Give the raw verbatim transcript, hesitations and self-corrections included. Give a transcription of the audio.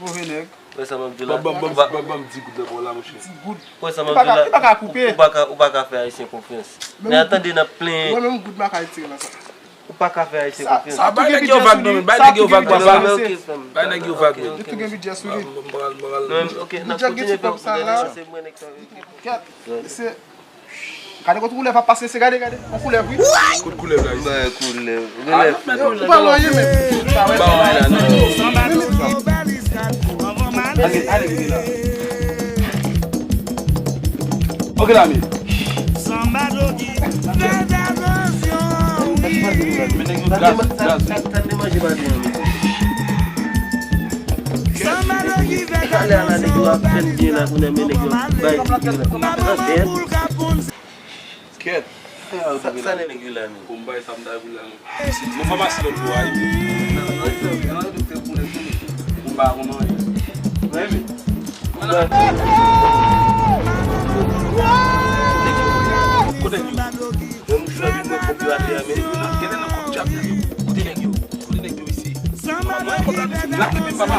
Move nèg. Wè sa m ap di w la. Ban, ban, ban, ban, ban m di goud nan ba w la, monchè. Ti goud. Wè sa m ap di w la. Li pa ka, li pa ka koupe. Ou pa ka, ou pa ka fè Ayisyen konfyans. Men atande, n ap plenyen. Mwen menm goud m pa ka retire nan sa. Ou pa ka fè Ayisyen konfyans. Sa, bay nèg yo vag, non, men bay nèg yo vag, papa. Bay nèg yo vag, men. Yo tou gen bidjè sou li. Bidjè ki gen ti pòp sa la. Kèt. Kèt. Mesye. Gade kote koulèv ap pase, se gade, gade. Yon koulèv, wi. Kout koulèv la, isi. Bay koulèv. Ou pa wè anyen, men. Ba w la, non. Ok, la, men. Men nèg yo gaz, gaz, wi. Talè a la, nèg yo ap fè l byen la, kounye a, men nèg yo ap bay figi la. Kèt. Sa, sa nèg yo la, men. Bon, m bay sa m ta pou la, men. Mwen pa pase lòt bò a, wi. Mwen pa konn anyen. Mwen, men. Kote nèg yo? Menm si w ap vin wè kòb yo atè a, men nèg yo la. Genlè nan kòb djab nèg yo. Kote nèg yo? Kote nèg yo isi? Mwen kontan, lage men papa.